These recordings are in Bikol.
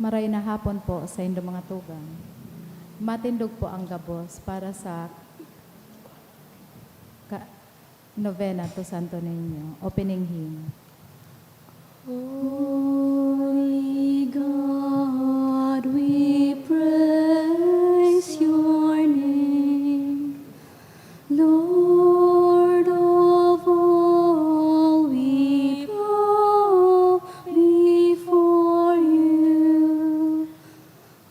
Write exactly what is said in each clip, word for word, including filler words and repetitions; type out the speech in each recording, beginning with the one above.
Maray na hapon po sa indo mga tugang. Matindog po ang gabos para sa ka-, Novena to Santo Niño. Opening hymn. Holy God, we praise your name. Lord of all, we bow before you.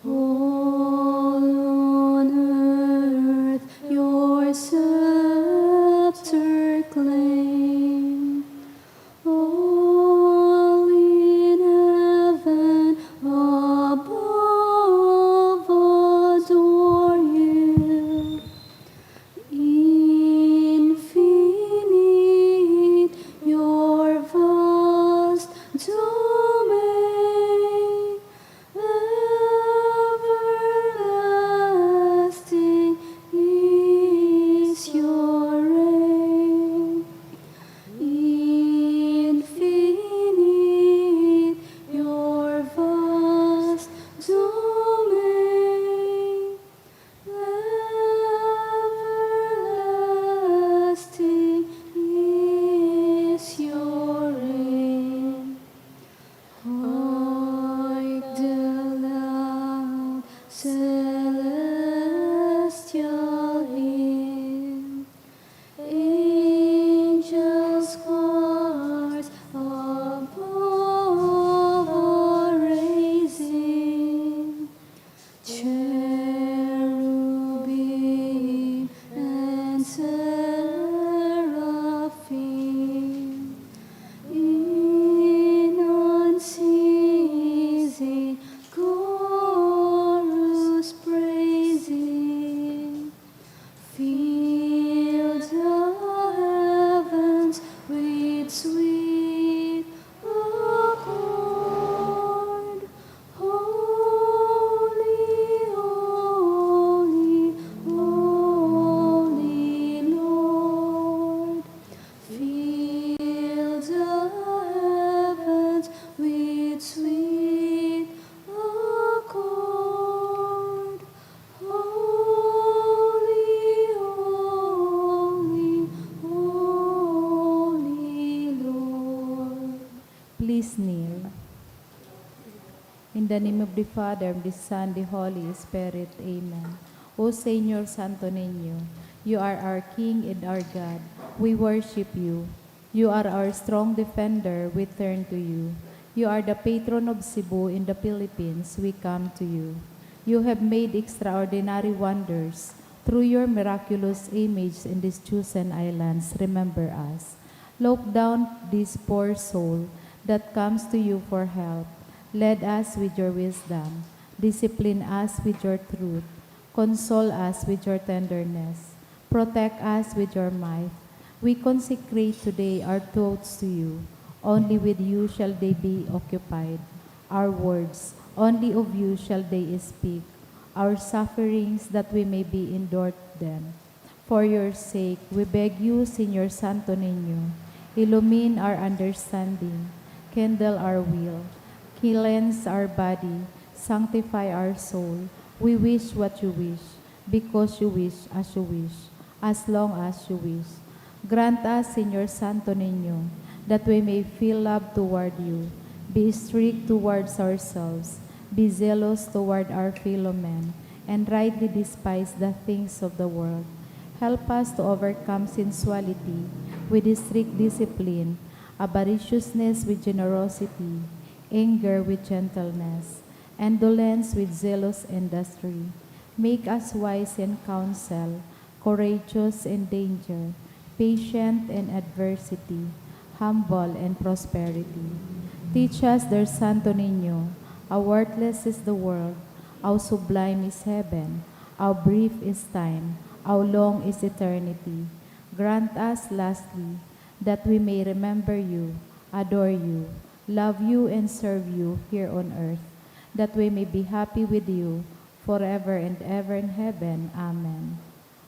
All on earth your scepter claim. All in heaven above adore you. Infinite your vast domain, everlasting is your reign. Infinite your vast domain, everlasting is your reign. Hark the loud celestial hymn, angels' choirs above are raising. Cherubim and seraphim in unceasing chorus praising, fill the heavens with sweet accord. Holy, holy, holy Lord, fill the heavens with sweet accord. Holy, holy, holy Lord. Please kneel. In the name of the Father, and the Son, the Holy Spirit. Amen. O Señor Santo Niño, you are our King and our God. We worship you. You are our strong defender. We turn to you. You are the patron of Cebu in the Philippines. We come to you. You have made extraordinary wonders. Through your miraculous image in these chosen islands, remember us. Look down this poor soul that comes to you for help. Lead us with your wisdom. Discipline us with your truth. Console us with your tenderness. Protect us with your might. We consecrate today our thoughts to you. Only with you shall they be occupied. Our words, only of you shall they speak. Our sufferings, that we may be endured them. For your sake, we beg you, Señor Santo Niño, illumine our understanding, kindle our will, cleanse our body, sanctify our soul. We wish what you wish, because you wish, as you wish, as long as you wish. Grant us, Señor Santo Niño, that we may feel love toward you, be strict towards ourselves, be zealous toward our fellow men, and rightly despise the things of the world. Help us to overcome sensuality with strict discipline, avariciousness with generosity, anger with gentleness, indolence with zealous industry. Make us wise in counsel, courageous in danger, patient in adversity, humble in prosperity. Teach us, dear Santo Niño, how worthless is the world, how sublime is heaven, how brief is time, how long is eternity. Grant us, lastly, that we may remember you, adore you, love you, and serve you here on earth, that we may be happy with you forever and ever in heaven. Amen.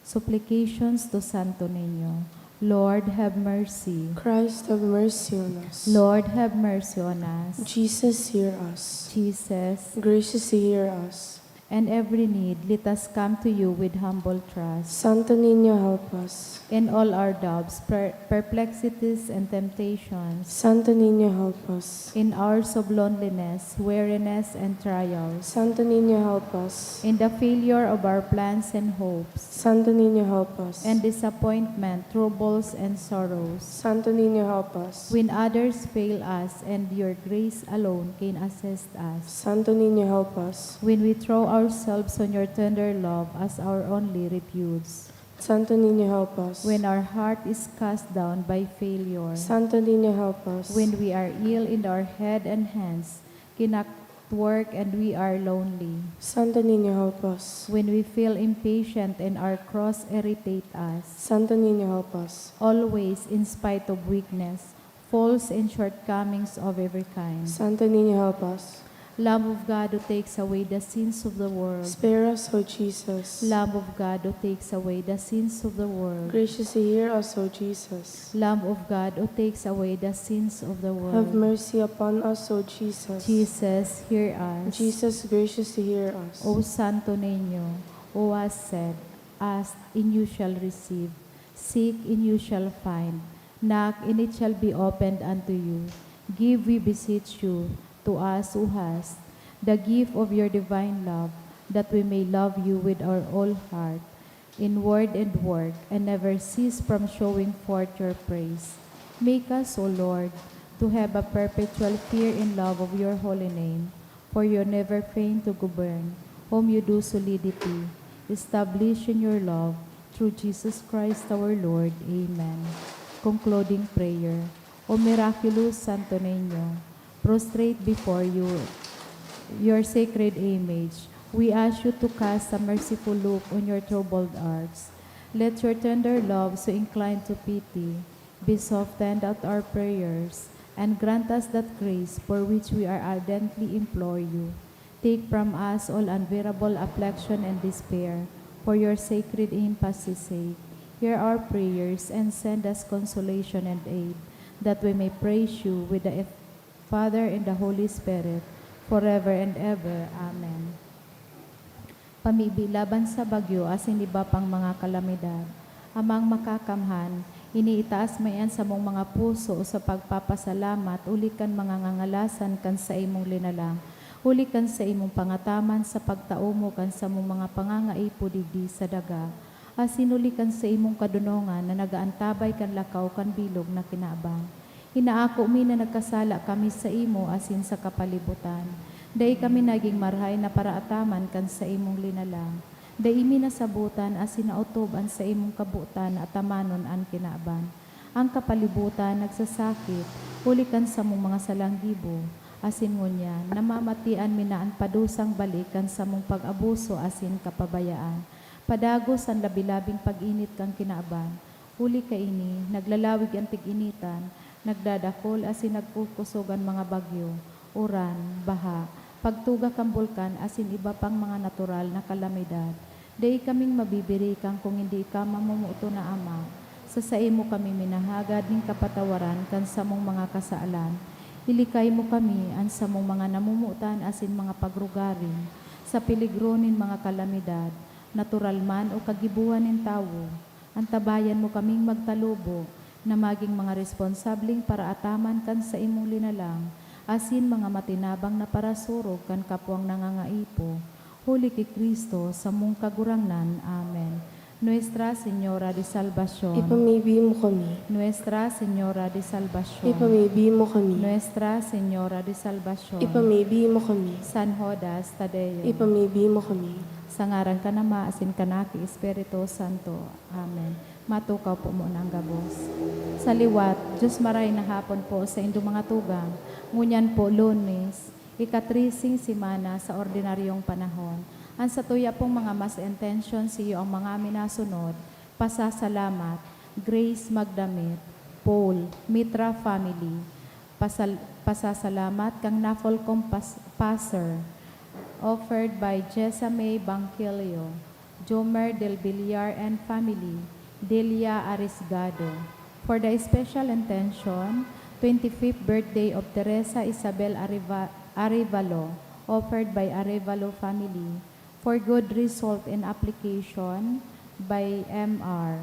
Supplications to Santo Niño. Lord, have mercy. Christ, have mercy on us. Lord, have mercy on us. Jesus, hear us. Jesus, Graciously hear us. And every need, let us come to you with humble trust. Santo Niño, help us. In all our doubts, per- perplexities, and temptations, Santo Niño, help us. In hours of loneliness, weariness, and trials, Santo Niño, help us. In the failure of our plans and hopes, Santo Niño, help us. And disappointment, troubles, and sorrows, Santo Niño, help us. When others fail us and your grace alone can assist us, Santo Niño, help us. When we throw ourselves on your tender love as our only refuge, Santo Niño, help us. When our heart is cast down by failure, Santo Niño, help us. When we are ill in our head and hands, cannot work, and we are lonely, Santo Niño, help us. When we feel impatient and our cross irritate us, Santo Niño, help us. Always, in spite of weakness, faults, and shortcomings of every kind, Santo Niño, help us. Lamb of God, who takes away the sins of the world, Spare us, O Jesus. Lamb of God, who takes away the sins of the world, Graciously hear us, O Jesus. Lamb of God, who takes away the sins of the world, Have mercy upon us, O Jesus. Jesus, hear us. Jesus, graciously hear us. O Santo Niño, who has said, "Ask, and you shall receive. Seek, and you shall find. Knock, and it shall be opened unto you." Give, we beseech you, to us who has the gift of your divine love, that we may love you with our whole heart, in word and work, and never cease from showing forth your praise. Make us, O Lord, to have a perpetual fear and love of your holy name, for you never faint to govern, whom you do solidity establish in your love, through Jesus Christ our Lord. Amen. Concluding prayer. O miraculous Santo Niño, prostrate before you, your sacred image, we ask you to cast a merciful look on your troubled hearts. Let your tender love, so inclined to pity, be softened at our prayers, and grant us that grace for which we are ardently implore you. Take from us all unbearable affliction and despair, for your sacred impas's sake. Hear our prayers and send us consolation and aid, that we may praise you with the Father and the Holy Spirit, forever and ever. Amen. Pamibi laban sa bagyo asin iba pang mga kalamidad. Amang Makakamhan, iniitaas mi an samong mga puso sa pagpapasalamat huli kan mga ngangalasan kan saimong linalang, huli kan saimong pangataman sa pagtao mo kan samong mga pangangaipo digdi sa daga, asin huli kan saimong kadonongan na nagaantabay kan lakaw kan bilog na kinaban. Inaako mi na nagkasala kami saimo asin sa kapalibutan. Dai kami nagin marahay na paraataman kan saimong linalang. Dai mi nasabotan asin naotob an saimong kabotan na atamanon an kinaban. Ang kapalibutan nagsasakit huli kan samong mga salang gibo, asin ngunyan namamatian mi na an padusang balik kan samong pag-abuso asin kapabayaan, padagos an labi-labing pag-init kan kinaban. Huli kaini, naglalawig an tig-initan, nagdadakul asin nagkukosog an mga bagyo, uran, baha, pagtuga kan bulkan asin iba pang mga natural na kalamidad. Dai kaming mabibirikan kun hindi ika mamomoton na Ama. Sa saimo kami minahagad nin kapatawaran kan samong mga kasalan. Ilikay mo kami, an samong mga namomotan asin mga pagrugaring, sa peligro nin mga kalamidad, natural man o kagibohan nin tawo. Antabayan mo kaming magtalubo na magin mga responsableng paraataman kan saimong linalang asin mga matinabang na parasurog kan kapwang nangangaipo, huli ki Cristo, samong Kagurangnan. Amen. Nuestra Señora de Salvacion. Ipamibi mo kami. Nuestra Señora de Salvacion. Ipamibi mo kami. Nuestra Señora de Salvacion. Ipamibi mo kami. San Judas Tadeo. Ipamibi mo kami. Sa ngaran kan Ama, asin kan Aki, Espiritu Santo. Amen. Matukaw po muna ang gabos. Sa liwat, Diyos maray na hapon po sa indong mga tugang. Ngunyan po, Lunes, ika-treseng semana sa ordinaryong panahon. An satuya pong mga mass intention, sa iyo ang mga minasunod: pasasalamat, Grace Magdamit, Paul, Mitra family, pasal-, pasasalamat kang Nafolcom pas-, Passer, offered by Jessa May Bangkelio, Jomer Del Villar and family, Delia Arisgado, For the special intention, twenty-fifth birthday of Teresa Isabel Areva-, Arevalo, offered by Arevalo family, for good result in application by M R.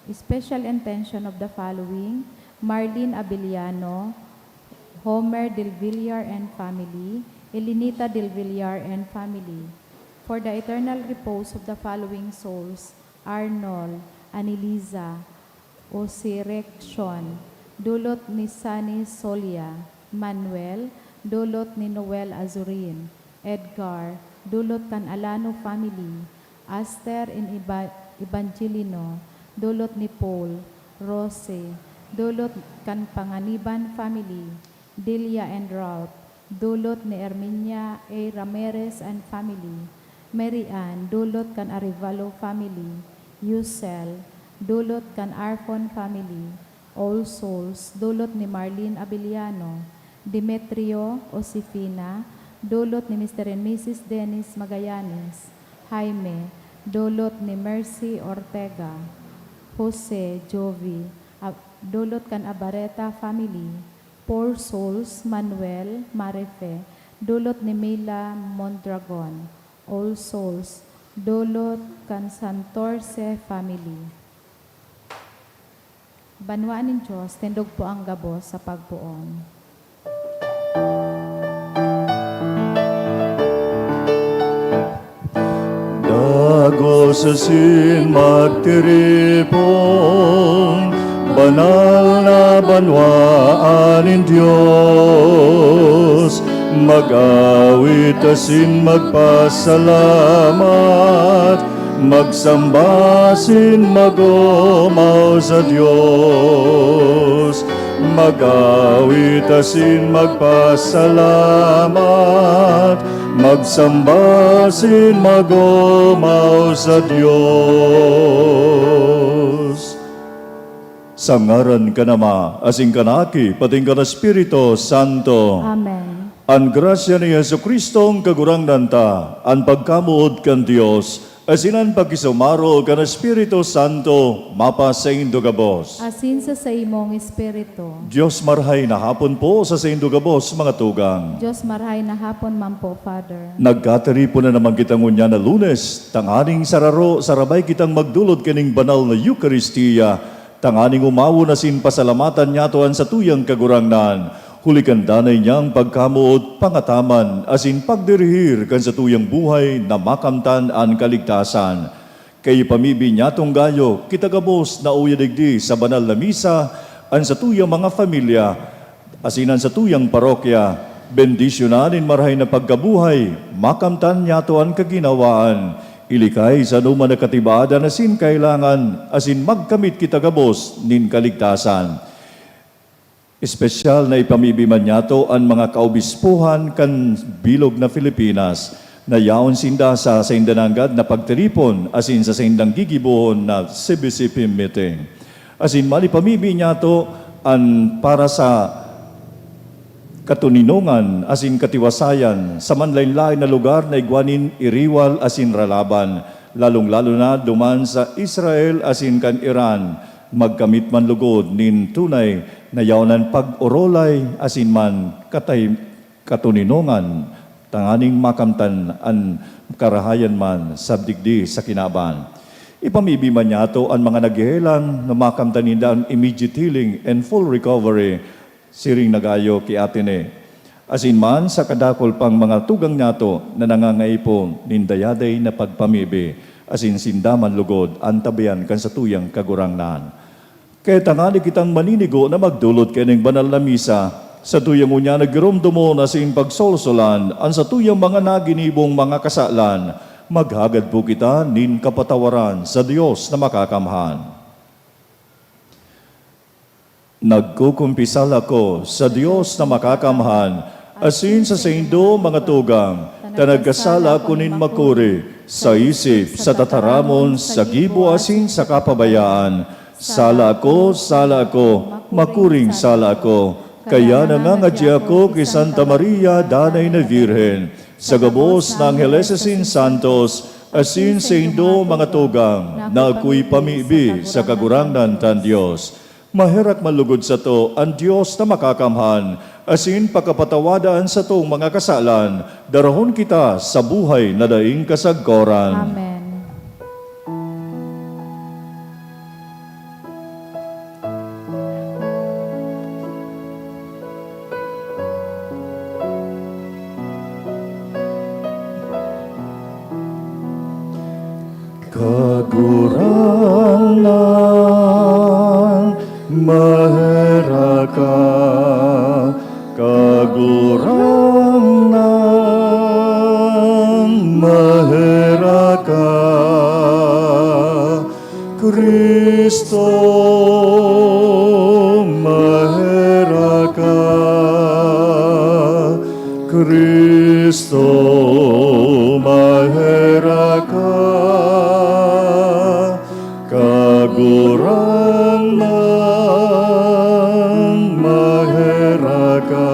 Special intention of the following: Marlene Abellano, Homer Del Villar and family, Elinita Del Villar and family. For the eternal repose of the following souls: Arnold, Aneliza, Osireccion, dulot ni Sunny Solia; Manuel, dulot ni Noel Azurin; Edgar, dulot kan Alano family; Aster and Eba-, Evangelino, dulot ni Paul; Rose, dulot kan Panganiban family; Delia and Ralph, dulot ni Erminia A. Ramirez and family; Mary Ann, dulot kan Arevalo family; Yusel, dulot kan Arfon family; All Souls, dulot ni Marlene Abellano; Demetrio, Josefina, dulot ni Mister and Missus Dennis Magallanes; Jaime, dulot ni Mercy Ortega; Jose, Jovi, a-, dulot kan Abareta family; Poor Souls, Manuel, Marife, dulot ni Mila Mondragon; All Souls, dulot kan Santorce family. Banwaan nin Dios, tindog po ang gabos sa pagpoon. Dagos asin magtiripon, banal na banwaan nin Dios, mag-awit asin magpasalamat, magsamba asin mag-omaw sa Dios. Mag-awit asin magpasalamat, magsamba asin mag-omaw sa Dios. Sa ngaran kan Ama, asin kan Aki, pating kan Espiritu Santo. Amen. An grasya ni Jesu-Cristong Kagurangnan ta, an pagkamoot kan Dios, asin an pakisumaro kan Espiritu Santo mapasaindo gabos. Asin sa saimong espiritu. Dios marahay na hapon po sa saindo gabos, mga tugang. Dios marahay na hapon man po, Father. Nagkatiripon na naman kita ngunyan na Lunes, tanganing sararo, sarabay kitang magdolot kaning banal na Eukaristia, tanganing omawon asin pasalamatan niyato an satuyang Kagurangnan, huli kan danay niyang pagkamoot, pangataman, asin pagdirihir kan satuyang buhay na makamtan an kaligtasan. Kaya ipamibi niyatong gayo, kita gabos na uya digdi sa banal na misa, an satuyang mga pamilya, asin an satuyang parokya, bendisyonan nin marahay na pagkabuhay, makamtan niyato an kaginawaan, ilikay sa anoman na katibadan asin kailangan, asin magkamit kita gabos nin kaligtasan. Espesyal na ipamibi man niyato an mga kaobispohan kan bilog na Filipinas, na yaon sinda sa sainda nanggad na pagtiripon asin sa saindang gigibohon na C B C P meeting. Asin man ipamibi niyato an para sa katoninongan asin katiwasayan sa manlaen-laen na lugar na igwa nin iriwal asin ralaban, lalong-lalo na duman sa Israel asin kan Iran, magkamit man lugod nin tunay na yaon an pag-orolay asin man katay-, katoninongan, tanganing makamtan an karahayan man sa digdi sa kinaban. Ipamibi man niyato an mga naghehelang na makamtan ninda an immediate healing and full recovery, siring na gayo ki Atene. Asin man sa kadakul pang mga tugang niyato na nangangaipo nin dayaday na pagpamibi, asin sinda man lugod an tabian kan satuyang Kagurangnan. Kaya tangani kitang maninigo na magdolot kaining banal na misa, satuyang ngunyan na giromdomon asin pagsolsolan an satuyang mga naginibong mga kasalan, maghagad po kita nin kapatawaran sa Dios na Makakamhan. Nagkukumpisal ako sa Dios na Makakamhan, asin sa saindo, mga tugang, ta nagkasala ako nin makuri, sa isip, sa tataramon, sa gibo, asin sa kapabayaan. Sala ako, sala ako, makuring sala ako. Kaya nangangadya ako ki Santa Maria, Danay na Birhen, sa gabos na angheles asin santos, Asin saindo, mga tugang, na akoy pamibi sa Kagurangnan tang Dios. Maherak man logod sato an Dios na Makakamhan, asin pakapatawada an satong mga kasalan, darahon kita sa buhay na daing kasagkoran. Amen. Kagurangnan, maherak ka. Kagurangnan, maherak ka. Cristo, maherak ka. Cristo, maherak ka. Kagurangnan, maherak ka.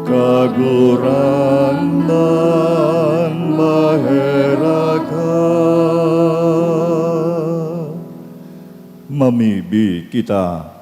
Kagurangnan, maherak ka. Mamibi kita.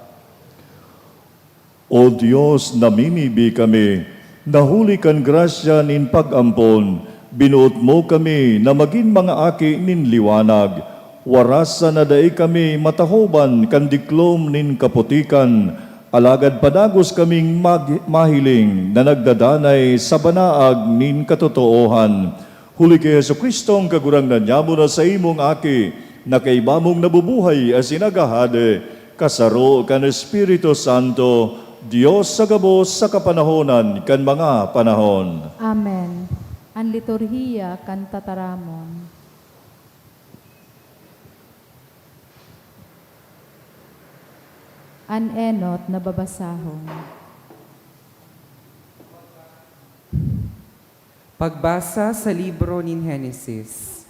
O Dios, namimibi kami, na huli kan grasya nin pag-ampon, binoot mo kami na magin mga aki nin liwanag. Warasan na dai kami matahoban kan diklom nin kaputikan, alagad padagos kaming mag-, mahiling na nagdadanay sa banaag nin katotoohan. Huli ki Jesu-Cristong Kagurangnan nyamo na saimong Aki, na kaiba mong nabubuhay asin naghahade, kasaro kan Espiritu Santo, Dios sa gabos sa kapanahonan kan mga panahon. Amen. An liturhiya kan tataramon. An enot na babasahon. Pagbasa sa libro nin Henesis.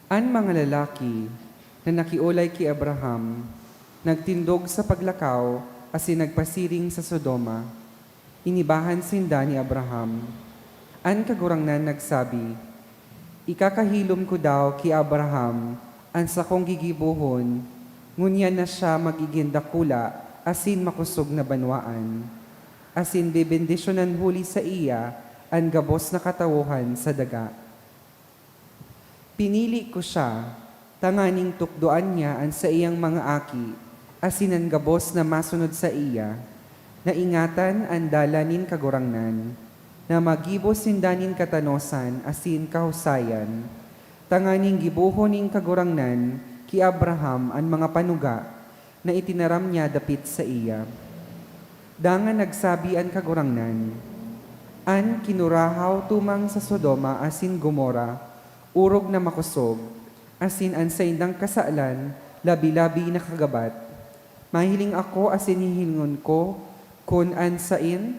An mga lalaki na nakiolay ki Abraham nagtindog sa paglakaw asin nagpasiring sa Sodoma. Inibahan sinda ni Abraham. An Kagurangnan nagsabi, "Ikakahilom ko daw ki Abraham an sakong gigibohon, ngunyan na siya magigin dakula asin makosog na banwaan, asin bebendisyonan huli saiya an gabos na katawohan sa daga." Pinili ko siya, tanganing tukdoan niya an saiyang mga aki, asin an gabos na masunod saiya, na ingatan an dalan nin Kagurangnan, na magibo sinda nin katanosan asin kahusayan, tanganing gibohon nin Kagurangnan ki Abraham an mga panuga na itinaram niya dapit saiya. Dangan nagsabi an Kagurangnan, "An kinurahaw tumang sa Sodoma asin Gomorra, orog na makosog, asin an saindang kasalan, labi-labi na kagabat. Mahiling ako asin hihilingon ko kun an sain-,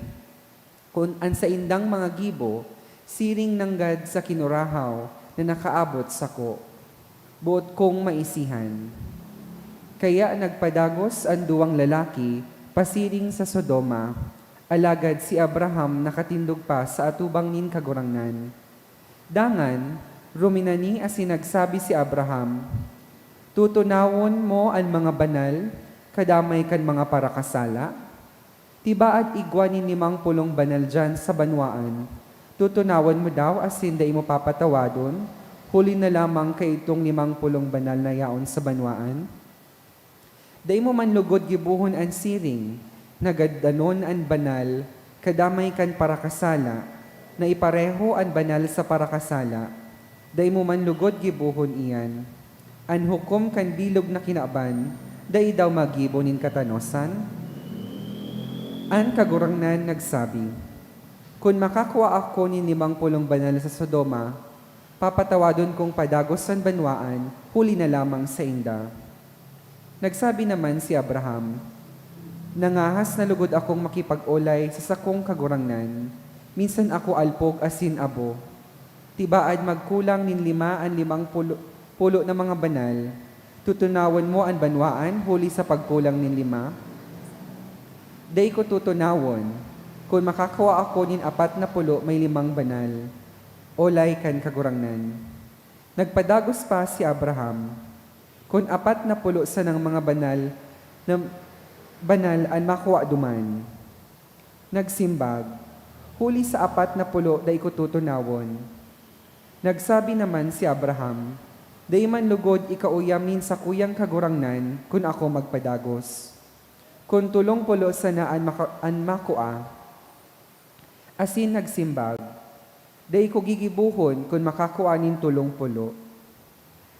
kun an saindang mga gibo siring nanggad sa kinurahaw na nakaabot sako. Boot kong maisihan." Kaya nagpadagos an duwang lalaki pasiring sa Sodoma, alagad si Abraham nakatindog pa sa atubang nin Kagurangnan. Dangan, ruminani asin nagsabi si Abraham, "Tutunawon mo an mga banal kadamay kan mga parakasala? Tibaad igwa nin limang pulong banal diyan sa banwaan, tutunawon mo daw asin dai mo papatawadon, huli na lamang kaidtong limang pulong banal na yaon sa banwaan? Dai mo man lugod gibohon an siring na gadanon an banal kadamay kan parakasala, na ipareho an banal sa parakasala? Dai mo man lugod gibohon iyan? An hukom kan bilog na kinaban, dai daw magibo nin katanosan?" An Kagurangnan nagsabi, "Kun makakua ako nin limang pulong banal sa Sodoma, papatawadon kong padagos an banwaan, huli na lamang sainda." Nagsabi naman si Abraham, "Nangahas na lugod akong makipag-olay sa sakong Kagurangnan, minsan ako alpog asin abo. Tibaad magkulang nin lima an limang pulo, pulo na mga banal. Tutunawon mo an banwaan huli sa pagkulang nin lima?" "Dai ko tutunawon, kun makakua ako nin apat na pulo may limang banal." Olay kan Kagurangnan. Nagpadagos pa si Abraham, kun apat na pulo sanang mga banal na banal an makua duman. Nagsimbag, "Huli sa apat na pulo dai ko tutunawon." Nagsabi naman si Abraham, "Dai man lugod ikauyam nin sakuyang kagurangnan kun ako magpadagos. Kun tolong pulo sana an maka-, an makua." Asin nagsimbag, "Dai ko gigibohon kun makakua nin tolong pulo."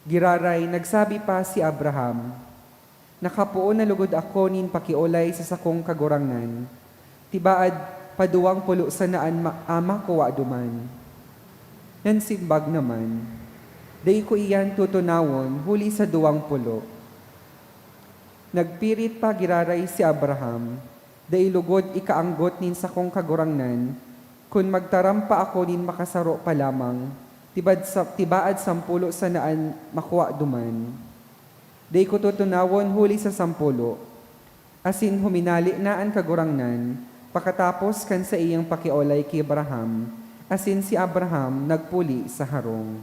Giraray, nagsabi pa si Abraham, "Nakapoon na lugod ako nin pakiolay sa sakong kagurangnan, tibaad pa duwang pulo sana an ma-, an makua duman." Nagsimbag naman, "Dai ko iyan tutunawon huli sa duwang pulo." Nagpirit pa giraray si Abraham, "Dai lugod ikaanggot nin sakong kagurangnan, kun magtaram pa ako nin makasaro pa lamang, tibad sa, tibaad sampulo sana an makua duman. Dai ko tutunawon huli sa sampulo." Asin huminale na an Kagurangnan pakatapos kan saiyang pakiolay ki Abraham, asin si Abraham nagpuli sa harong.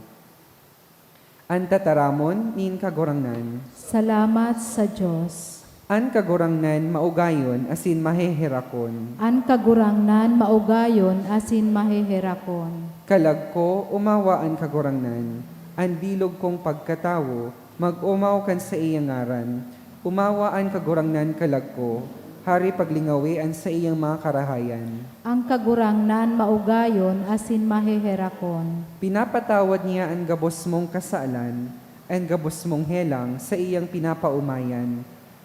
An tataramon nin Kagurangnan. Salamat sa Dios. An Kagurangnan maugayon asin maheherakon. An Kagurangnan maugayon asin maheherakon. Kalag ko, omawa an Kagurangnan, an bilog kong pagkatawo, mag-omaw kan saiyang ngaran. Omawa an Kagurangnan, kalag ko, hari paglingawi an saiyang mga karahayan. An Kagurangnan maugayon asin maheherakon. Pinapatawad niya an gabos mong kasalan, an gabos mong helang saiyang pinapaomayan.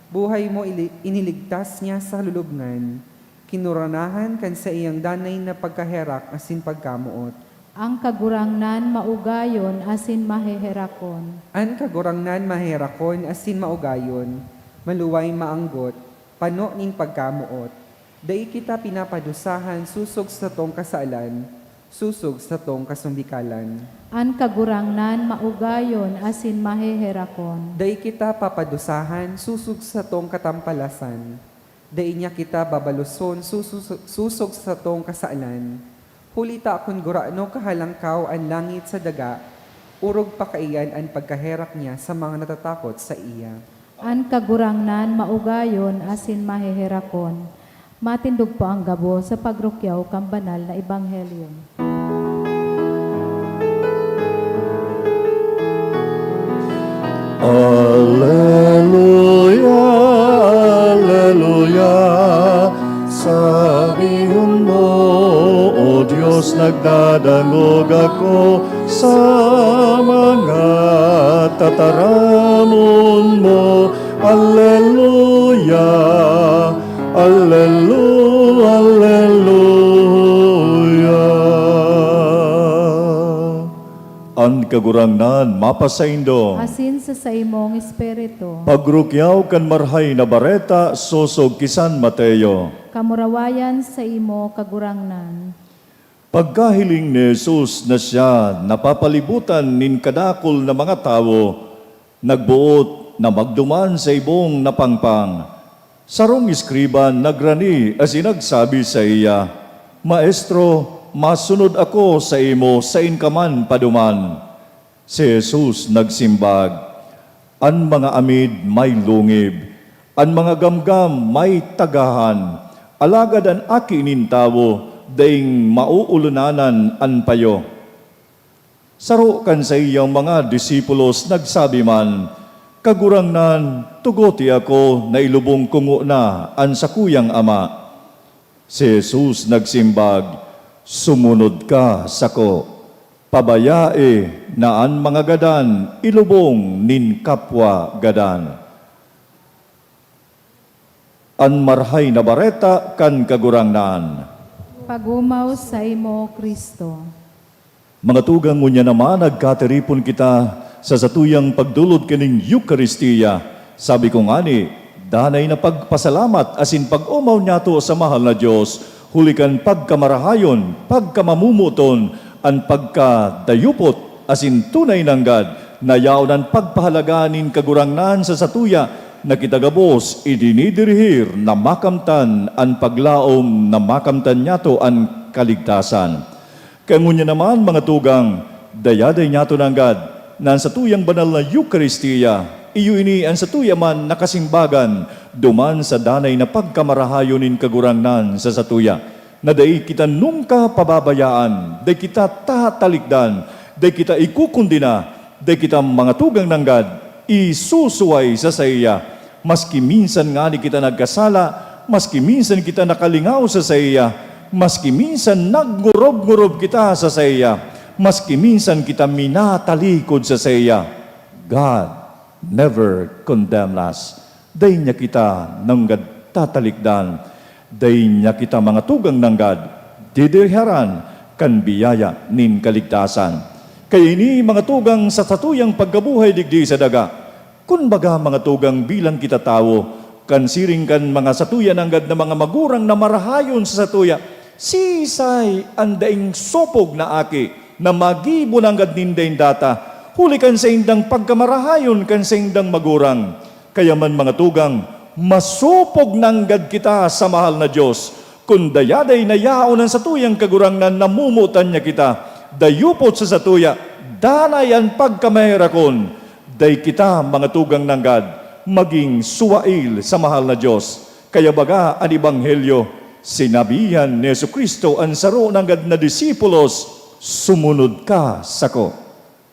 Buhay mo ili-, iniligtas niya sa lulubngan, kinoronahan kan saiyang danay na pagkaherak asin pagkamoot. An Kagurangnan maugayon asin maheherakon. An Kagurangnan maherakon asin maugayon, maluway maanggot, pano nin pagkamoot. Dai kita pinapadusahan sosog satong kasalan, sosog satong kasumbikalan. An Kagurangnan maugayon asin maheherakon. Dai kita papadusahan sosog satong katampalasan. Dai niya kita babaloson susu-, sosog satong kasalan. Huli ta kun gurano kahalangkaw an langit sa daga, orog pa kaiyan an pagkaherak niya sa mga natatakot saiya. An Kagurangnan maugayon asin maheherakon. Matindog po ang gabos sa pagrukyaw kan banal na ebanghelyo. Aleluya, aleluya. Sabihon mo, O Dios, nagdadangog ako sa mga tataramon mo. Aleluya, alelu-, aleluya. An Kagurangnan mapasaindo. Asin sa saimong espiritu. Pagrukyaw kan Marahay na Bareta sosog ki San Mateo. Kamurawayan saimo, Kagurangnan. Pagkahiling ni Jesus na siya napapalibutan nin kadakul na mga tawo, nagboot na magduman sa ibong na pangpang. Sarong eskriba nagrani asin nagsabi saiya, "Maestro, masunod ako saimo saen ka man paduman." Si Jesus nagsimbag, "An mga amid may lungib, an mga gamgam may tagahan, alagad an Aki nin Tawo daing maoolonanan an payo." Saro kan saiyang mga disipulos nagsabi man, "Kagurangnan, tugote ako na ilubong ko ngona an sakuyang ama." Si Jesus nagsimbag, "Sumunod ka sako. Pabayae na an mga gadan ilubong nin kapwa gadan." An Marahay na Bareta kan Kagurangnan. Pag-omaw saimo, Cristo. Mga tugang, ngunyan naman nagkatiripon kita sa satuyang pagdolod kaning Eukaristia. Sabi ko ngani, danay na pagpasalamat asin pag-omaw niyato sa mahal na Dios, huli kan pagkamarahayon, pagkamamomoton, an pagkadayupot, asin tunay nanggad na yaon an pagpahalaga nin Kagurangnan sa satuya, na kita gabos idinidirihir na makamtan an paglaom na makamtan niyato an kaligtasan. Kaya ngunyan naman, mga tugang, dayaday niyato nanggad na an satuyang banal na Eukaristia, iyo ini an satuya man na kasimbagan duman sa danay na pagkamarahayon nin Kagurangnan sa satuya, na dai kita nungka pababayaan, dai kita tatalikdan, dai kita ikukundena, dai kita, mga tugang nanggad, isusuway sa saiya. Maski minsan ngani kita nagkasala, maski minsan kita nakalingaw sa saiya, maski minsan nagngurub-ngurub kita sa saiya, maski minsan kita minatalikod sa saiya, God never condemn us. Dai niya kita nanggad tatalikdan. Dai niya kita, mga tugang, nanggad dideharan kan biyaya nin kaligtasan. Kaya ini, mga tugang, sa satuyang pagkabuhay digdi sa daga, kun baga, mga tugang, bilang kita tawo, kan siring kan mga satuya nanggad na mga magurang na marahayon sa satuya, siisay an daing sopog na aki na magibo nanggad nin daing data, huli kan saindang pagkamarahayon kan saindang magurang? Kaya man, mga tugang, masopog nanggad kita sa mahal na Dios, kun dayaday na yaon an satuyang Kagurangnan, namomotan niya kita. Dayupot sa satuya, danay an pagkamaherakon. Dai kita, mga tugang, nanggad magin suwail sa mahal na Dios. Kaya baga an Ebanghelyo, sinabihan ni Jesu-Cristo an saro nanggad na disipulos, "Sumunod ka sako."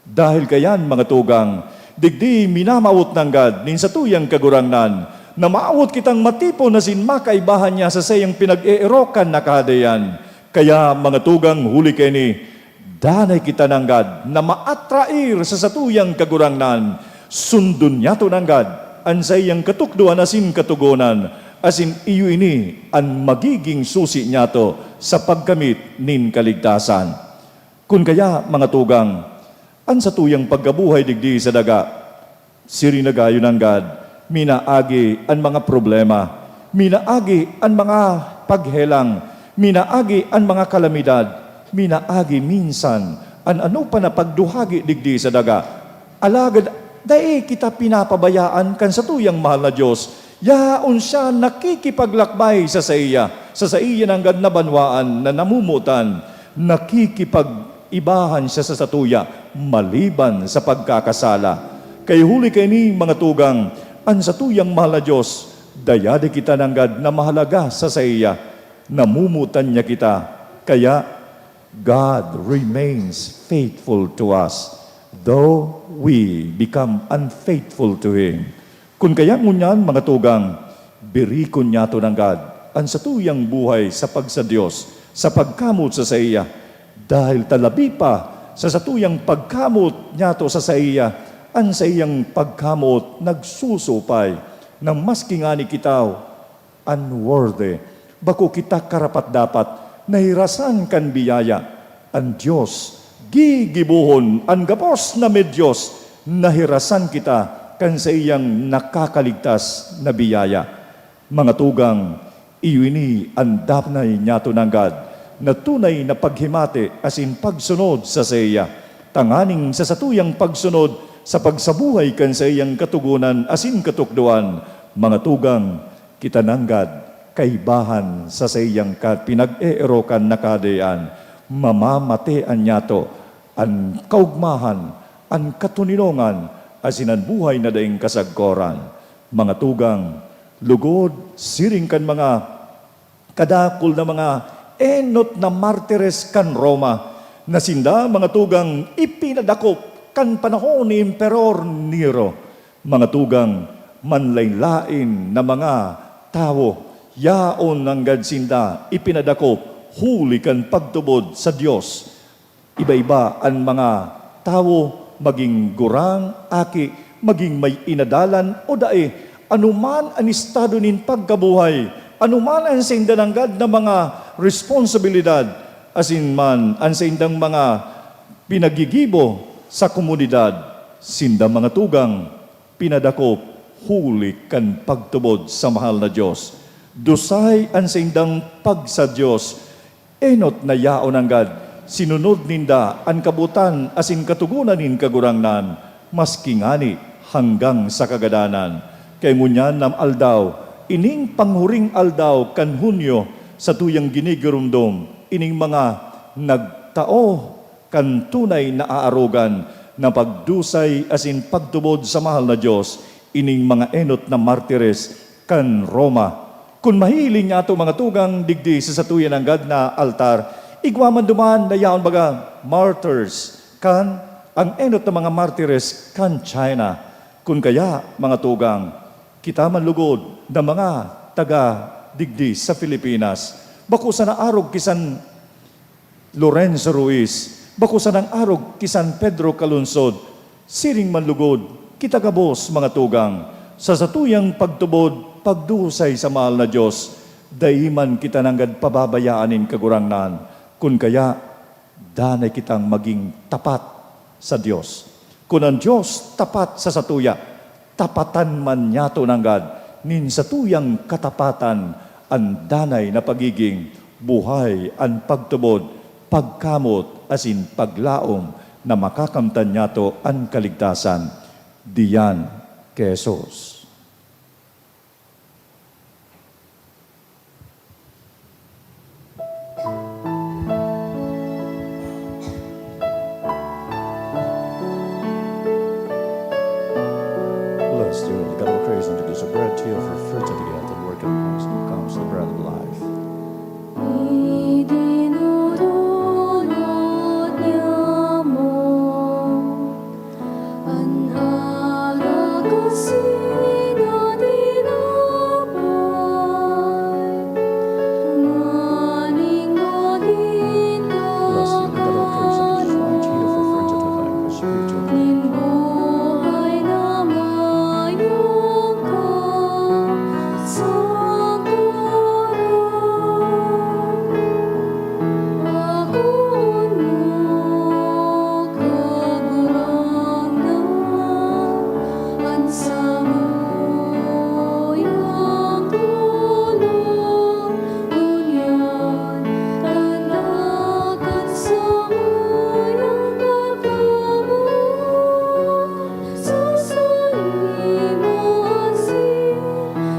Dahil kayan, mga tugang, digdi minamawot nanggad nin satuyang Kagurangnan na maawot kitang matipon asin makaibahan niya sa saiyang pinag-eerokan na Kahadean. Kaya, mga tugang, huli kaini, danay kita nanggad na maatrair sa satuyang Kagurangnan. Sundon niyato nanggad an saiyang katukdoan asin katogonan, asin iyo ini an magigin susi niyato sa pagkamit nin kaligtasan. Kun kaya, mga tugang, an satuyang pagkabuhay digdi sa daga, siring na gayo nanggad, minaagi an mga problema, minaagi an mga paghelang, minaagi an mga kalamidad, minaagi minsan an ano pa na pagduhagi digdi sa daga. Alagad dai kita pinapabayaan kan satuyang mahal na Dios. Yaon siya nakikipaglakbay sa saiya, sa saiya nanggad na banwaan na namomotan, nakikipag-ibahan siya sa satuya maliban sa pagkakasala. Kaya huli kaini, mga tugang, an satuyang mahal na Dios, dayadi kita nanggad na mahalaga sa saiya, namomotan niya kita. Kaya, God remains faithful to us, though we become unfaithful to Him. Kun kaya ngunyan, mga tugang, birikon niyato nanggad an satuyang buhay sa pagsa-Dios, sa pagkamot sa saiya. Dahil ta labi pa sa satuyang pagkamot niyato sa saiya, an saiyang pagkamot nagsusupay na maski ngani kita unworthy, bako kita karapat-dapat, nahirasan kan biyaya, an Dios gigibohon an gabos na medyos, nahirasan kita kan saiyang nakakaligtas na biyaya. Mga tugang, iyo ini an danay niyato nanggad na tunay na paghimati asin pagsunod sa saiya, tanganing sa satuyang pagsunod sa pagsabuhay kan saiyang katogonan asin katukdoan, mga tugang, kita nanggad kaibahan sa saiyang ka-, pinag-eerokan na Kahadean, mamamatean niyato an kaogmahan, an katoninongan, asin an buhay na daing kasagkoran. Mga tugang, lugod, siring kan mga kadakul na mga enot na martires kan Roma, na sinda, mga tugang, ipinadakop kan panahon ni Emperor Nero. Mga tugang, manlaen-laen na mga tawo, yaon nanggad sinda ipinadakop huli kan pagtubod sa Dios. Iba-iba an mga tawo, magin gurang, aki, magin may inadalan o dai, anoman an estado nin pagkabuhay, anoman an sainda nanggad na mga responsibilidad, asin man an saindang mga pinaggigibo sa komunidad, sinda, mga tugang, pinadakop huli kan pagtubod sa mahal na Dios. Dusay an saindang pagsa-Dios, enot na yaon nanggad, sinunod ninda an kabotan asin katogonan nin Kagurangnan, maski ngani hanggang sa kagadanan. Kaya ngunyan na aldaw, ining panghuring aldaw kan Hunyo, satuyang ginigiromdom ining mga nag- tao kan tunay na aarogan na pagdusay asin pagtubod sa mahal na Dios, ining mga enot na martires kan Roma. Kun mahihiling niyato, mga tugang, digdi sa satuya nanggad na altar, igwa man duman na yaon baga martyrs kan, ang enot na mga martires kan China. Kun kaya, mga tugang, kita man lugod na mga taga digdi sa Pilipinas, bako sana arog ki San Lorenzo Ruiz, bako sanang arog ki San Pedro Calungsod, siring man lugod, kita gabos, mga tugang, sa satuyang pagtubod, pagdusay sa mahal na Dios, dai man kita nanggad pababayaan nin Kagurangnan, kun kaya, danay kitang magin tapat sa Dios. Kun an Dios tapat sa satuya, tapatan man niyato nanggad nin satuyang katapatan an danay na pagigin buhay, an pagtubod, pagkamot, asin paglaom na makakamtan niyato an kaligtasan diyan ki Jesus. Blessed are the God of creation, to give bread to you for fruit of the earth, and work in us becomes the bread of life. Idinurulot niya mo an harakasin na tinapay, nganing magin Blessed are the God of creation, to give life to you for fruit of the earth, and work in us becomes the bread of life. Nin buhay na mayong kasagaran. Akoon mo, Kagurangnan, an samuyang tolong, ngunyan tanda kan samuyang pagkamoot sa saimo asin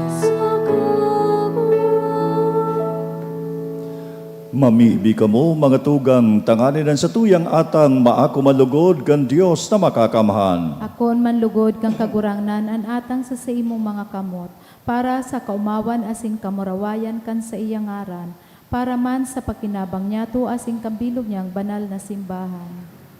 sa Kagurangnan. Mamibi kamo, mga tugang, tanganing an satuyang atang maako man lugod kan Dios na Makakamhan. Akoon man lugod kan Kagurangnan an atang sa saimong mga kamot, para sa kaomawan asin kamurawayan kan saiyang ngaran, para man sa pakinabang niyato asin kan bilog niyang banal na simbahan.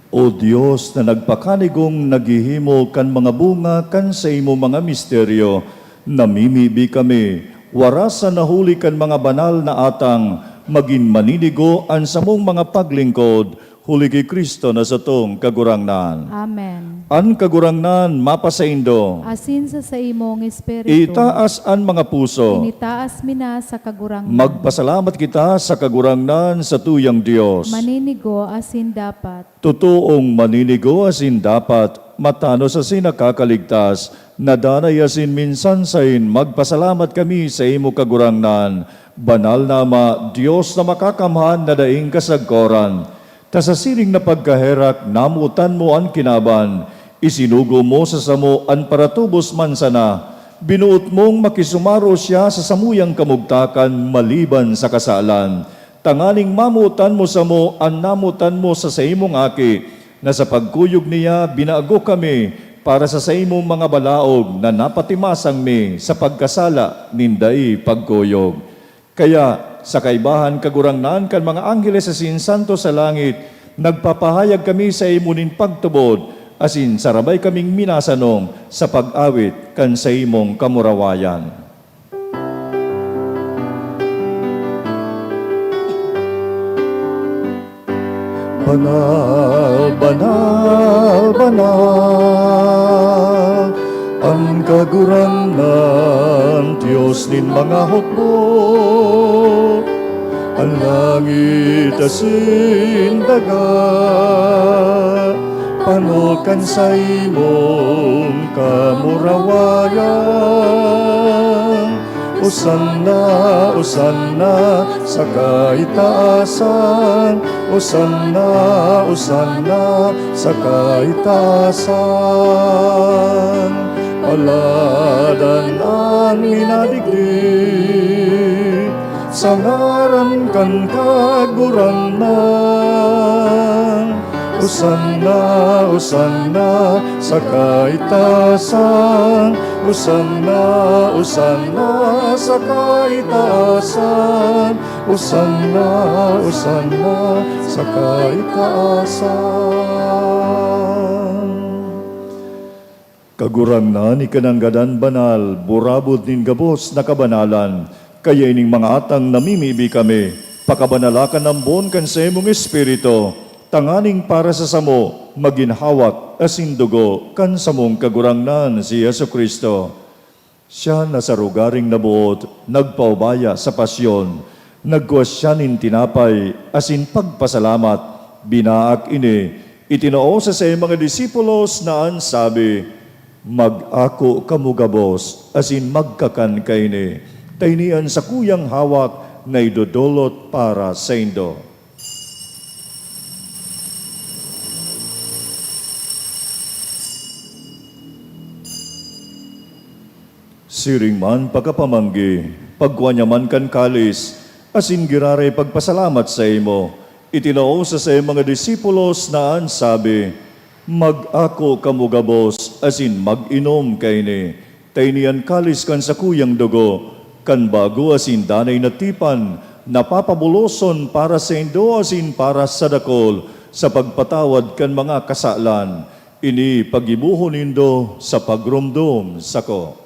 O Dios na nagpakanigong naghihimo kan mga bunga kan saimong mga misteryo, namimibi kami, warasan na huli kan mga banal na atang, magin maninigo an samong mga paglingkod, huli ki Cristo na satong Kagurangnan. Amen. An Kagurangnan mapasaindo. Asin sa saimong espiritu. Itaas an mga puso. Initaas mi na sa Kagurangnan. Magpasalamat kita sa Kagurangnan, satuyang Dios. Maninigo asin dapat. Totoong maninigo asin dapat, matanos asin nakakaligtas, na danay asin minsan saen magpasalamat kami saimo, Kagurangnan, Banal na Ama, Dios na Makakamhan na daing kasagkoran, ta sa siring na pagkaherak namotan mo an kinaban, isinugo mo sa samo an paratubos man sana. Binoot mong makisumaro siya sa samuyang kamugtakan maliban sa kasalan, tanganing mamotan mo samo an namotan mo sa saimong Aki, na sa pagkuyog niya binago kami para sa saimong mga balaog na napatimasang mi sa pagkasala nin dai pagkuyog. Kaya, sa kaibahan, Kagurangnan, kan mga angheles asin santos sa langit, nagpapahayag kami saimo nin pagtubod, asin sarabay kaming minasanong sa pag-awit kan saimong kamurawayan. Banal, banal, banal, an Kagurangnan, Dios nin mga hukbo. An langit asin daga, pano kan saimong kamurawayan. Osanna, osanna sa kaitaasan, osanna, osanna sa kaitaasan. Paladan an minadigdi sa ngaran kan Kagurangnan. Hosanna, Hosanna sa kaitasan. Hosanna, Hosanna sa kaitasan. Hosanna, Hosanna sa kaitasan. Kagurangnan, ika nanggad an banal, burabod nin gabos na kabanalan. Kaya ining mga atang namimibi kami, pakabanala kan ambon kan saimong Espiritu, tanganing para sa samo magin hawak asin dugo kan samong Kagurangnan, si Jesu-Cristo. Siya na sa rogaring naboot nagpaubaya sa pasyon. Nagkua siya nin tinapay asin pagpasalamat, binaak ini, itinao sa saiyang mga disipulos na an sabi, "Mag-ako kamo gabos asin magkakan kaini, ta ini an sakuyang hawak na idodolot para saindo." Siring man pakapamanggi, pagkua niya man kan kalis, asin giraray pagpasalamat saimo, itinao sa saiyang mga disipulos na an sabi, "Mag-ako kamo gabos asin mag-inom kaini, ta ini an kalis kan sakuyang dugo, kan bago asin danay na tipan, na papabuloson para saindo asin para sa dakul, sa pagpatawad kan mga kasalan. Ini paggibohon nindo sa pagromdom sako."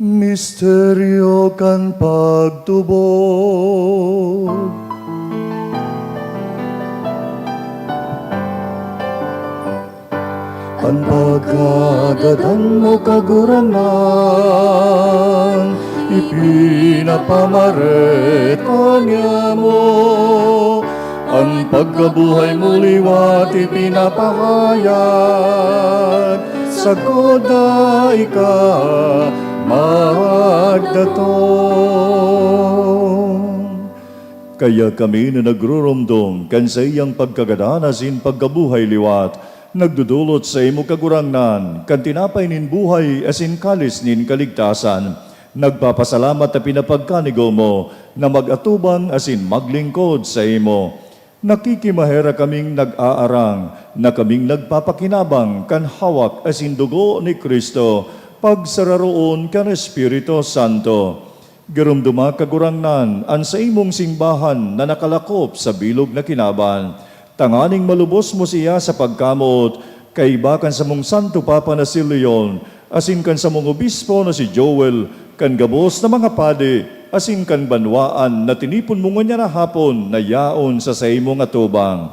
Misteryo kan pagtubod. An pagkagadan mo, Kagurangnan, ipinapamareta niamo. An pagkabuhay mo liwat ipinapahayag, sagkod na ika magdatong. Kaya kami na nagruromdom kan saiyang pagkagadan asin pagkabuhay liwat, nagdodolot saimo, Kagurangnan, kan tinapay nin buhay asin kalis nin kaligtasan. Nagpapasalamat ta pinapagkanigo mo na mag-atubang asin maglingkod saimo. Nakikimaherak kaming nag-aarang na kaming nagpapakinabang kan hawak asin dugo ni Cristo, pagsararoon kan Espiritu Santo. Giromdoma, Kagurangnan, an saimong simbahan na nakalakop sa bilog na kinaban, tanganing malubos mo siya sa pagkamoot, kaiba kan samong Santo Papa na si Leon, asin kan samong obispo na si Joel, kan gabos na mga padi, asin kan banwaan na tinipon mo ngunyan na hapon na yaon sa saimong atubang.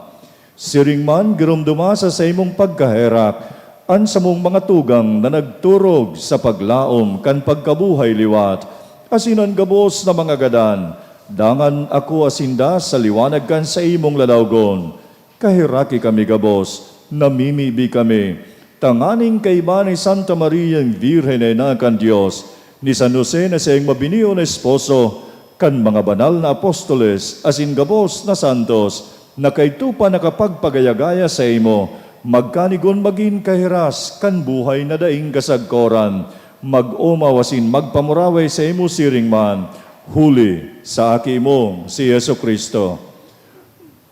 Siring man, giromdoma sa saimong pagkaherak an samong mga tugang na nagturog sa paglaom kan pagkabuhay liwat, asin an gabos na mga gadan. Dangan akoa sinda sa liwanag kan saimong lalawgon. Kaheraki kami gabos, namimibi kami, tanganing kaiba ni Santa Mariang Birhen na ina kan Dios, ni San Jose na saiyang mabinion na esposo, kan mga banal na apostoles asin gabos na santos na kaidto pa nakapagpagaya-gaya saimo, magkanigon magin kahiras kan buhay na daing kasagkoran, mag-omaw asin magpamuraway saimo siring man, huli sa Aki mo, si Jesu-Cristo.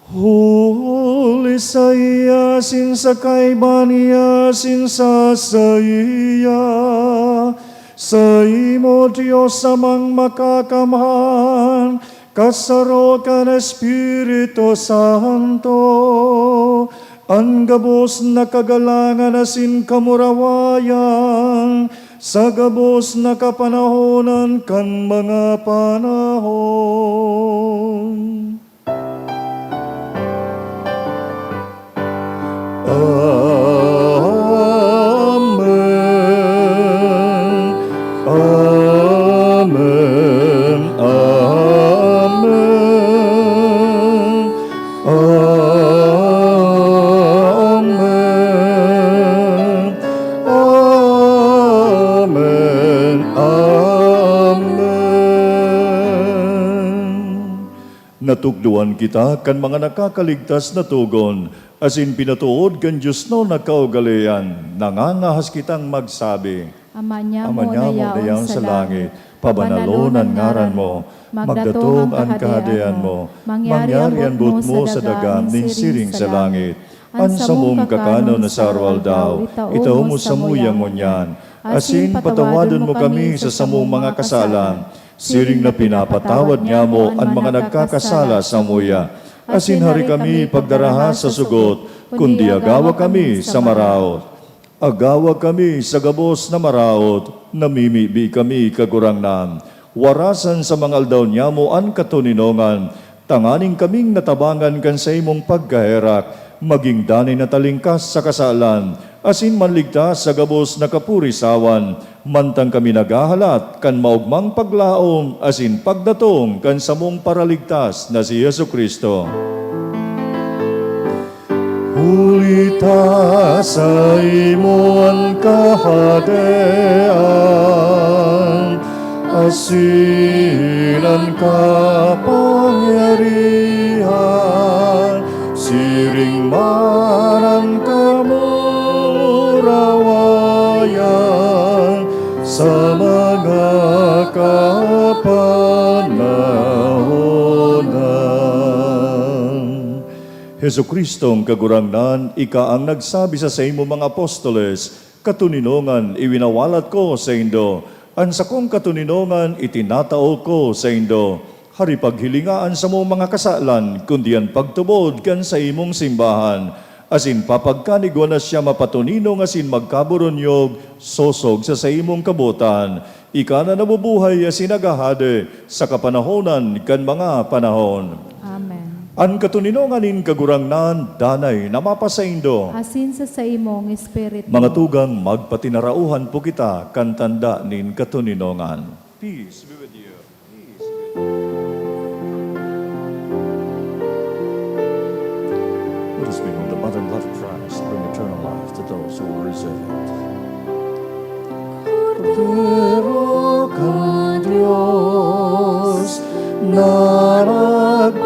Huli saiya, asin sa kaiba niya, asin sa saiya, saimo, Dios Amang Makakamhan, kasaro kan Espiritu Santo, an gabos na kagalangan asin kamurawayan, sa gabos na kapanahonan kan mga panahon. Amen. Amen. Amen. Amen. Amen. Amen. Natukdoan kita kan mga nakakaligtas na togon, asin pinatood kan diosnon na kaugalean, nangangahas kitang magsabi, Ama niamo na yaon sa langit, pabanalon an ngaran mo, magdatong an kahadean mo, mangyari an boot mo sa daga nin siring sa langit. An samong kakanon na sa araw-aldaw, itao mo samuya ngunyan, asin patawadon mo kami sa samong mga kasalan, siring na pinapatawad niamo an mga nagkakasala samuya. Asin hari kami pagdaraha sa sugot, kundi agawa kami sa maraot. Agawa kami sa gabos na maraot, namimibi kami, Kagurangnan. Warasan sa mga aldaw niamo an katoninongan, tanganing kaming natabangan kan saimong pagkaherak, magin danay na talingkas sa kasalan, asin manligtas sa gabos na kapurisawan, mantang kami naghahalat kan maogmang paglaom asin pagdatong kan samong Paraligtas na si Jesu-Cristo. Huli ta saimo an kahadean, asin an kapangyarihan, siring man an kamurawayan sa mga kapanahonan. Jesu-Cristong Kagurangnan, ika an nagsabi sa saimong mga apostoles, "Katoninongan iwinawalat ko saindo, an sakong katoninongan itinatao ko saindo." Hari, paghilinga an samong mga kasalan, kundi an pagtubod kan saimong simbahan, asin papagkanigwa na siya mapatoninong asin magkaburunyog sosog sa saimong kabotan. Ika na nabubuhay asin naghahade sa kapanahonan kan mga panahon. Amen. An katoninongan nin Kagurangnan danay na mapasaindo. Asin sa saimong espiritu. Mga tugang, magpatinarauhan po kita kan tanda nin katoninongan. Peace be with you. Peace be with you. Let us behold the body and blood of Christ bring eternal life to those who will receive it. Kordero kan Dios na nagpapara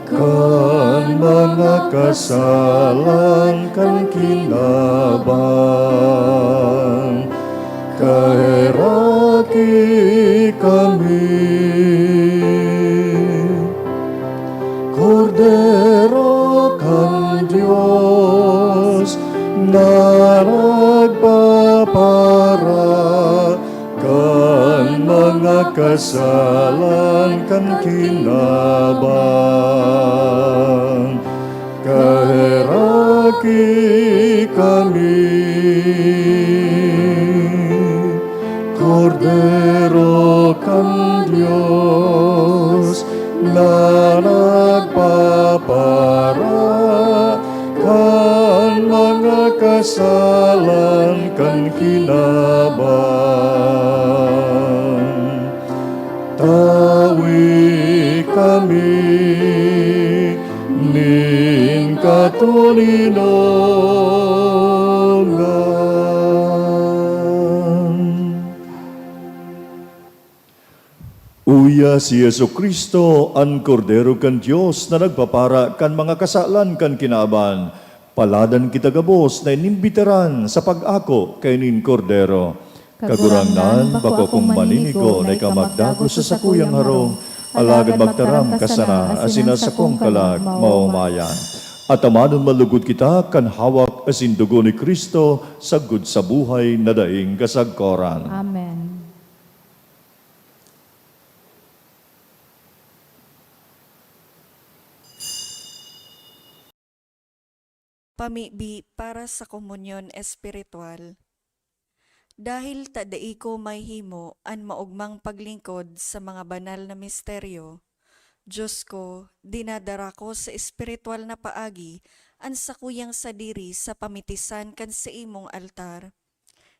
kan mga kasalan kan kinaban, kaheraki kami. Kordero kan Dios na nagpapara kan mga kasalan kan kinaban, kaheraki kami. Kordero kan Dios na nagpapara kan mga kasalan kan kinaban, tawi kami nin katoninongan. Uya si Jesu-Cristo, an Kordero kan Dios na nagpapara kan mga kasalan kan kinaban. Paladan kita gabos na inimbitaran sa pag-ako kaini nin Kordero. Kagurangnan, bako akong maninigo na ika magdagos sa sakuyang harong, alagad magtaram ka sana asin an sakong kalag maomayan. At amanon malugod kita kan hawak asin dugo ni Cristo sagkod sa buhay na daing kasagkoran. Amen. Pamibi para sa komunyon espiritual. Dahil ta dai ko mahimo an maogmang paglingkod sa mga banal na misteryo, Diyos ko, dinadara ko sa espiritual na paagi an sakuyang sadiri sa pamitisan kan saimong altar.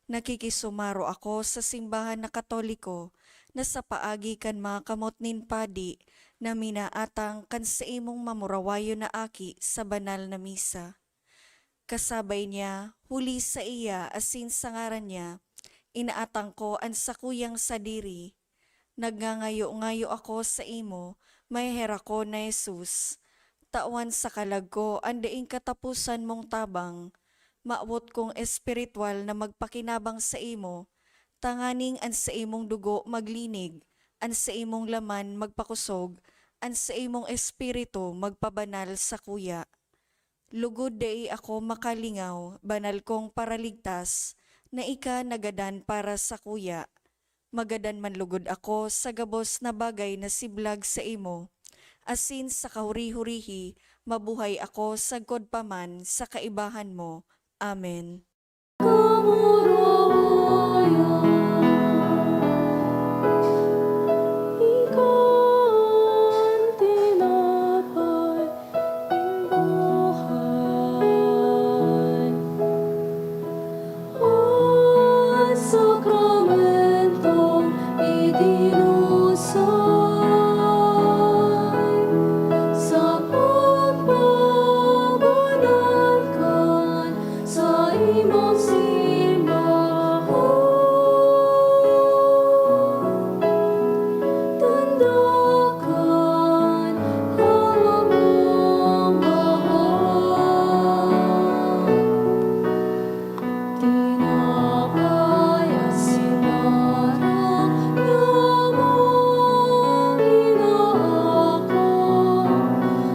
Nakikisumaro ako sa simbahan na Katoliko na sa paagi kan mga kamot nin padi na minaatang kan saimong mamurawayon na aki sa banal na misa. Kasabay niya, huli saiya asin sa ngaran niya, inaatang ko an sakuyang sadiri. Nagngangayo-ngayo ako saimo, maheherakon na Jesus. Tawan sa kalag ko an daing kataposan mong tabang. Mawot kong espiritual na magpakinabang saimo, tanganing an saimong dugo maglinig, an saimong laman magpakosog, an saimong espiritu magpabanal sakuya. Lugod dai ako makalingaw, banal kong Paraligtas, na ika nagadan para sakuya. Magadan man lugod ako sa gabos na bagay na siblag saimo, asin sa kahuri-hurihi mabuhay ako sagkod pa man sa kaibahan mo. Amen. Kamurawayan, ika an tinapay nin buhay. An sakramentong idinusay sa pagpabanal kan saimong simbahan. Tanda kan hawak mong baha. Tinapay asin arang, yaman inaako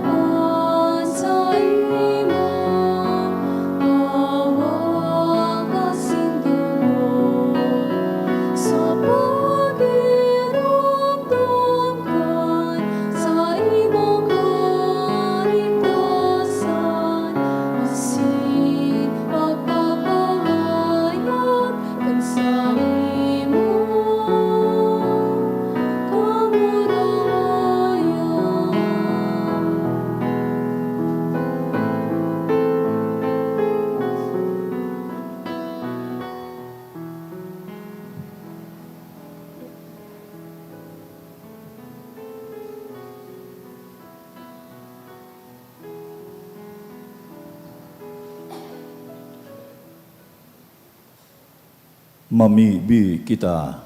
an saimong hawak asin dugo, sa pagiromdom kan saimong kaligtasan, asin pagpapahayag kan saimong kamurawayan. Mamibi kita.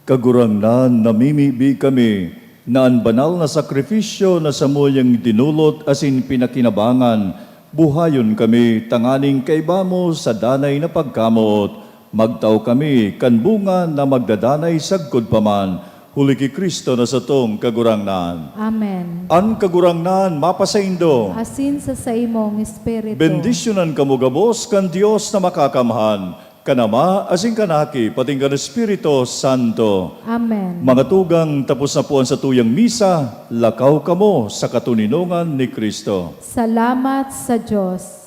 Kagurangnan, namimibi kami na an banal na sakrifisyo na samuyang dinolot asin pinakinabangan, buhayon kami tanganing kaiba mo sa danay na pagkamoot. Magtao kami kan bunga na magdadanay sagkod pa man, huli ki Cristo na satong Kagurangnan. Amen. An Kagurangnan mapasaindo. Asin sa saimong espiritu. Bendisyonan kamo gabos kan Dios na Makakamhan, kan Ama asin kan Aki, pating kan Espiritu Santo. Amen. Mga tugang, tapos na po an satuyang misa, lakaw kamo sa katoninongan ni Cristo. Salamat sa Dios.